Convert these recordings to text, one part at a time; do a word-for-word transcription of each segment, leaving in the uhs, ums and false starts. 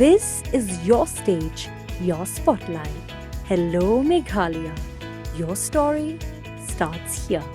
This is your stage, your spotlight. Hello, Meghalaya. Your story starts here.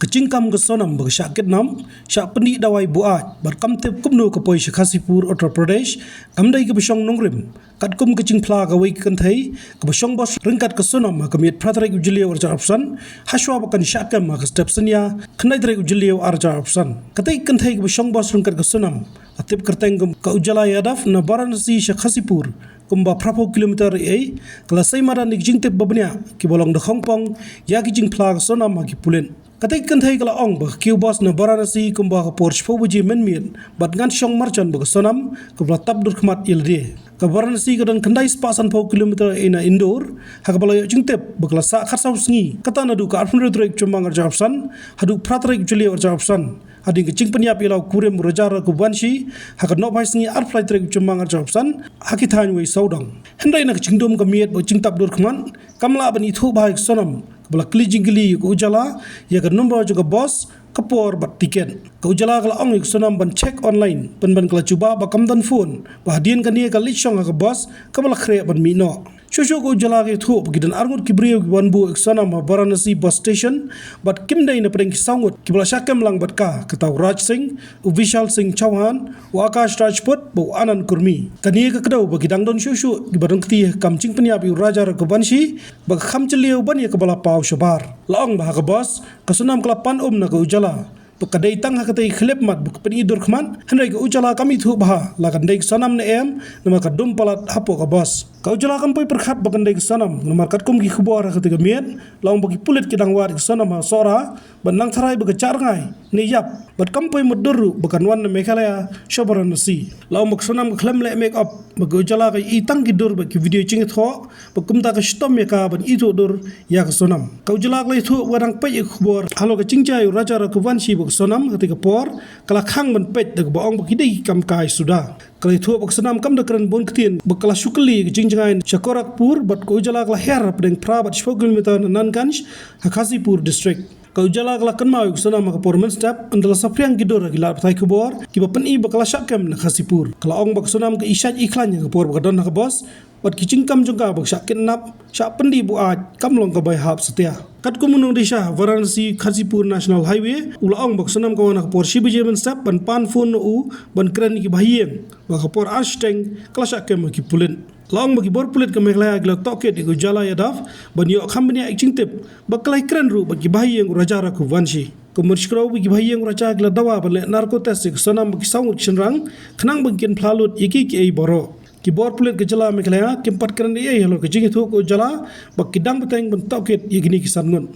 Ka jingkam ka Sonam ba ka shah kidnap, shah pyndih dawai buaid, bad kam tip kumno ka poi sha Khasipur, Uttar Pradesh, kam dei kaba shong nongrim. Katkum ka jingphla kawei ka kynthei kaba shong bos ryngkat ka Sonam ha ka miet phra tarik u Jylliew arhajar arphew san, hashwa ba kan shah kem ha ka step synñia khyndai tarik u Jylliew arhajar arphew san. Katei ka kynthei kaba shong bos ryngkat ka Sonam, la tip kyrteng kum ka Ujala Yadav, na Varanasi sha Khasipur kumba phraphew kilometer ei, ka la sei madan ïa ki jingtip ba bniah kiba long da khongpong ïa ki jingphla ka Sonam ha ki pulit. Katei ka kynthei ka la ong ba ka kiew bos na Varanasi kumba ka por shiphew baje mynmiet, bad ngan shong marjan bad ka Sonam kaba la tap dur khmat ïa lade. Ka Varanasi ka don khyndai spah sanphew kilometer ei na Indore, ha kaba la ïoh jingtip ba ka la sah khatsaw sngi, kata naduh ka arphew hynriew tarik Jymmang arhajar arphew san haduh phra tarik Jylliew arhajar arphew san, hadien ka jingpynïap ïa la u kurim u Raja Raghuvanshi ha ka nohphai sngi arphew lai tarik Jymmang arhajar arphew san, ha ki thaiñ wei sawdong. Hynrei na ka jingdum ka miet bad jingtap dur khmat, kam lah ban ithuh bha ïa ka Sonam, kaba la kylli jingkylli ïa ka Ujala ïa ka number jong ka bos, ka por bad tiket. Ka Ujala ka la ong ïa ka Sonam ban check online, pynban ka la jubab ba kam don phone, ba hadien kane ka leit shong ha ka bos kaba la khreh ban mih noh. Shuh shuh ka Ujala ka ïathuh ba ki don arngut ki briew kiba wan buh ïa ka Sonam ha Varanasi bus station, bad kim dei na pdeng ki saw ngut kiba la shah kem lang bad ka, kata u Raj Singh, u Vishal Singh Chauhan, u Akash Rajput bad u Anand Kurmi. Kane ka kdew ba ki dang don shuh shuh kiba don kti ha ka kam jingpynïap ïa u Raja Raghuvanshi, ba ka kham jylliew ban ïa kaba la paw shabar. La ong ba ha ka bos ka Sonam ka la pan um na ka Ujala, ba ka dei tang ha katei ka khyllipmat ba ka pyni dur khmat, hynrei ka Ujala kam ithuh bha la kan dei ka Sonam ne em, namar ka dum palat hapoh ka bos. Ka Ujala kam poi pyrkhat ba kan dei ka Sonam, namar katkum ki khubor ha katei ka miet, la ong ba ki pulit ki dang wad ïa ka Sonam ha Sohra, bad nang tharai ba ka jah rngai ne ïap, bad kam poi mutdur ruh ba kan wan na Meghalaya sha Varanasi. La ong ba ka Sonam ka khlem leh make up, ba ka Ujala ka ïohi tang ki dur bad ki video jingïathoh, ba kumta ka shitom ïa ka ban ithuh dur ïa ka Sonam. Ka Ujala ka la ïathuh ba ka dang peit ïa ka khubor halor ka jingjia ïa u Raja Raghuvanshi bad ka Sonam ha katei ka por, ka la khang ban peit da kaba ong ba ki dei ki kam kai suda. Ka la ïathuh ba ka Sonam kam da kren bun ktien, ba ka la shu kylli ïa ka jingjngai sha Gorakhpur, bad ka Ujala ka la her hapdeng phra bad shiphew kilometer na Nanganj ha Khasipur district. Ka Ujala ka la kynmaw ïa ka Sonam ha ka por mynstep, ynda la saphriang ki dur ha ki lad pathai khubor kiba pyni ba ka la shah kem na Khasipur. Ka la ong ba ka Sonam ka i shait i khlaiñ ha ka por ba ka don ha ka bos, bad ki jingkam jong ka ba ka shah kidnap, shah pyndih buaid, kam long kaba ïahap satia. Katkum u nongdie sha Varanasi Khasipur National Highway, u la ong ba ka Sonam ka wan ha ka por shi baje mynstep ban pan phone na u ban kren ïa ki bahaïing, bad ha ka por ar shiteng ka la shah kem ha ki pulit. La ong ba ki bor pulit ka Meghalaya ki la tohkit ïa ka Ujala Yadav ban ïoh kham bniah ïa ka jingtip ba ka la ïakren ruh bad ki bahaïing u Raja Raghuvanshi. Ka mut shikrew ba ki bahaïing u Raja ki la dawa ban leh narco test ïa ka Sonam bad ki saw ngut ki shynrang, khnang ba kin phla lut ïa ki kiei baroh. Ki bor pulit ka jylla Meghalaya kim pat kren ei ei halor ka jingïathuh ka Ujala, ba ki dang bteng ban tohkit ïa kine ki san ngut.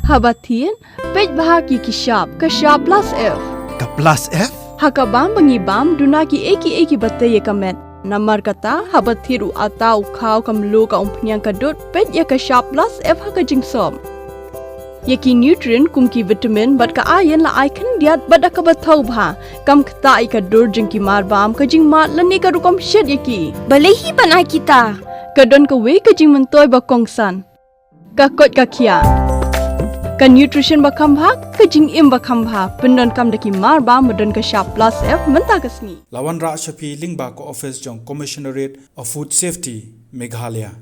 Haba thied, peit bha ïa ki shap, ka shap Plus F. Ka Plus F? Ha ka bam ba ngi bam, duna kiei kiei kiba tei ïa ka met. Namar kata, haba thied u atta, u khaw, ka mluh, ka umphniang, ka dud, peit ïa ka shap Plus F ha ka jingsop. Ïa ki nutrient kum ki vitamin bad ka iron la ai khyndiat bad da kaba thaw bha. Kam ktah ïa ka dur jong ki marbam, ka jingmad lane ka rukom shet ïa ki. Balei hi ban ai kita? Ka don kawei ka jingmyntoi ba kongsan. Ka koit ka khiah. Ka nutrition ba kham bha, ka jingim ba kham bha. Pyndonkam da ki marbam ba don ka shap Plus F mynta ka sngi. La wanrah sha phi lyngba ka office jong Commissionerate of Food Safety, Meghalaya.